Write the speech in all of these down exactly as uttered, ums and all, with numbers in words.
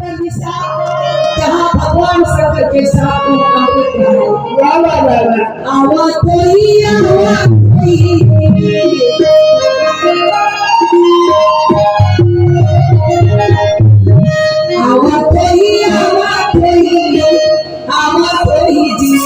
जहाँ भगवान शंकर के साथ में अमृत है। वाह, वाह, वाह, वाह। आवा कोई, आवा कोई। आवा कोई, आवा कोई। आवा कोई जी।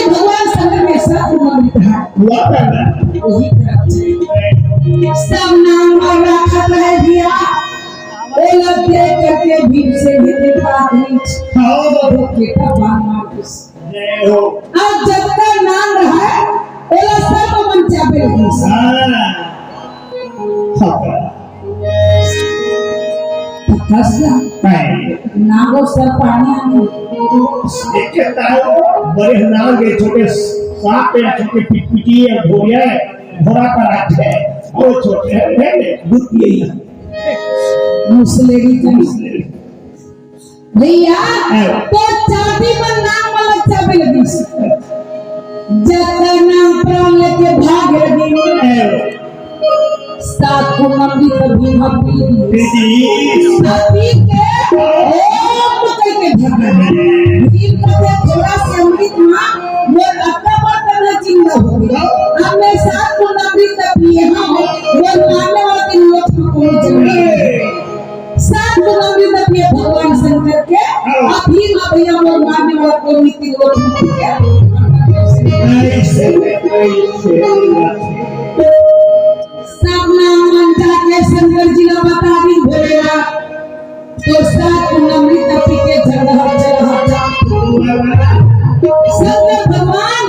भगवान शंकर के साथ मंदिर है। वही तरफ से। सब नाम और राखत रहे भैया। ओला देख करके भीम से भी देखा भीम। हाँ। वो के भगवान मार दिस। जय हो। अब जतका नाम रहा, ओला सब मन चाबे लगिस। हाँ। हाँ। तो कस ना। हाँ। नागो सर पानी आने। एक ताऊ बड़े नाग के छोटे सांप पे छोटे पिटपिटी और घोड़िया है, घोड़ा पर हाथ है, वो छोटे हैं, हैं, बुद्धि यही है। मुसलेरी का। मुसलेरी। भैया, हाँ। तो चाबी मन नाम वाला चाबी लगिस। जतका नाम प्राण लेके भाग लगी। हाँ। सात को नंदी तो भीम पी दी। पी दी। पी के ओम कह के भगवान। भीम को थोड़ा से अमृत माँ, वो अक्का बात करना चिंता हो गया। अब मैं सात को नंदी तो पिए हूँ, वो मानने वाले लोग को कोई जरूरत नहीं। सात गुलामी में भी भगवान शंकर के, अभी ना भैया मोर माने वाला कोई नीति लोग नहीं है। सामना मन जाके शंकर जी ने बता दी भोलेनाथ, तो सात गुलामी तपी के झगड़ा चला था। शंकर भगवान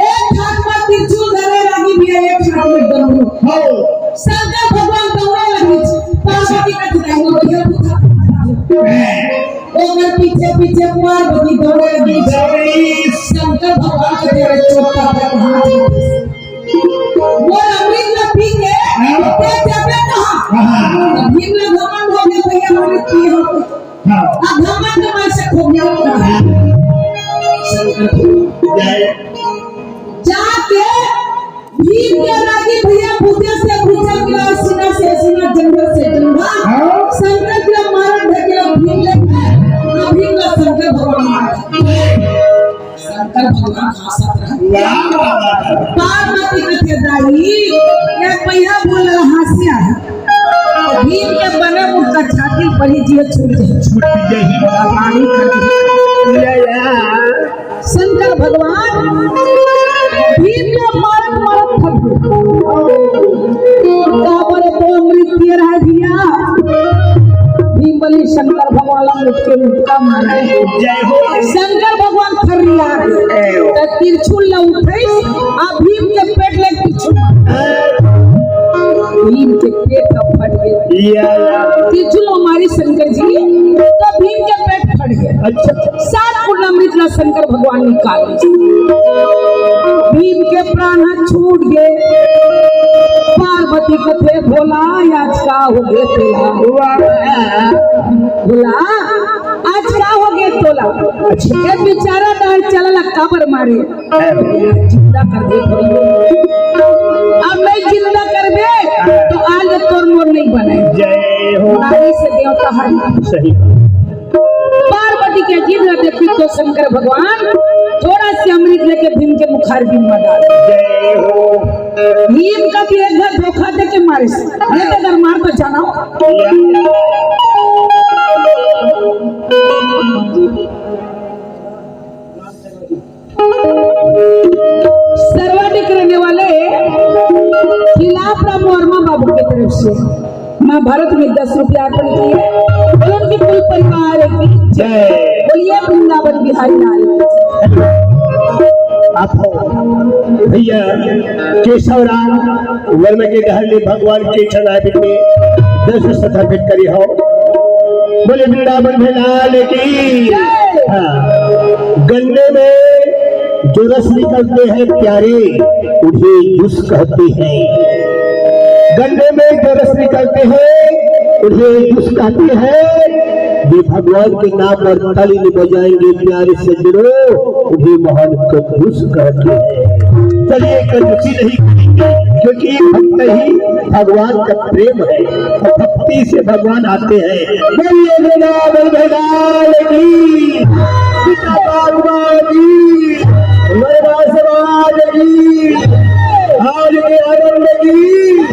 एक हाथ में त्रिशूल धरे रही भी, एक हाथ में डमरू। हो। शंकर भगवान दौड़े लगिस, पार्वती कथे, "दाई, मोर भैया पूछा।" ओकर पीछे पीछे पार्वती दौड़े लगिस। दौड़िस। शंकर भगवान कथे, "अरे चोट्टा, पर कहाँ जाबे?" मोर अमृत ला पी के, हाँ। ते जाबे कहाँ? हाँ। भीम ला घमंड हो गे, भैया अमृत पिए हो। हाँ। अब घमंड में से खो गया। हाँ। शंकर भगवान। जय। जाके भीम के रागी भैया भुजा से भुजा मिला, सीना से सीना, जंघा से जंघा। हाँ। शंकर के मारत ढकेला भीम ले, आ भीम ला शंकर भगवान मार। शंकर भगवान हंसत रहे। वाह, वाह, वाह, वाह। पार्वती कथे, "दाई, ये पहिया बोल रहा हंसिया है।" भीम के बने मुंह का छाती पड़ी जिए छूट जाए। छूट जाए। रानी कथे, या, या। शंकर भगवान भीम के मारत मारत थक गए। का बोले तो अमृत पिए रहा भैया। भीम बोली शंकर भगवान ला मुक्के मुक्का मारा है। जय हो। शंकर भगवान थर्रिया गए। जय हो। त त्रिशूल ला उठाइस, आ भीम के पेट ले त्रिशूल मार। भीम के पेट ह फट गए। या। त्रिशूल मारिस शंकर जी, त भीम के पेट फट गए। अच्छा। सात पूर्ण अमृत ला शंकर भगवान निकालिस। भीम के प्राण ह छूट गए। पार्वती कथे, "भोला, आज का हो गए तोला?" वाह। "भोला, आज का हो गए तोला?" अच्छा। ये बेचारा डहर चलल काबर मारे? जिंदा कर दे। अब नहीं जिंदा करबे, तो आज तोर मोर नहीं बने। जय हो। नारी से देवता हरि। सही। पार्वती के जिद ला देखिस तो शंकर भगवान थोड़ा से अमृत लेके भीम के मुखार बिन में डाल। जय हो। भीम कथे एक बार धोखा दे के मारिस, नहीं तो अगर मार तो जाना। सर्वाधिक रहने वाले खिलाफ राम वर्मा बाबू की तरफ से महाभारत में दस रुपया अर्पण किए। बोलो उनके कुल परिवार की जय। बोलिए वृंदावन बिहारी लाल की। आप हो भैया केशव राम वर्मा के घर में भगवान के चरणारविंद में दस रुपया अर्पित करी हो। बोले वृंदावन में लाल की। हाँ। गन्ने में जो रस निकलते हैं प्यारे, उन्हें जूस कहते हैं। गन्ने में जो रस निकलते हैं, उन्हें जूस कहते हैं। वे भगवान के नाम पर ताली नहीं बजाएंगे प्यारे सज्जनों, उन्हें महान कंजूस कहते हैं। चलिए, कंजूसी नहीं करेंगे, क्योंकि भक्त ही भगवान का प्रेम है और भक्ति से भगवान आते हैं। बोलिए वृंदावन भगवान की, सीता माता की, महिमा समाज की, आज के आनंद की।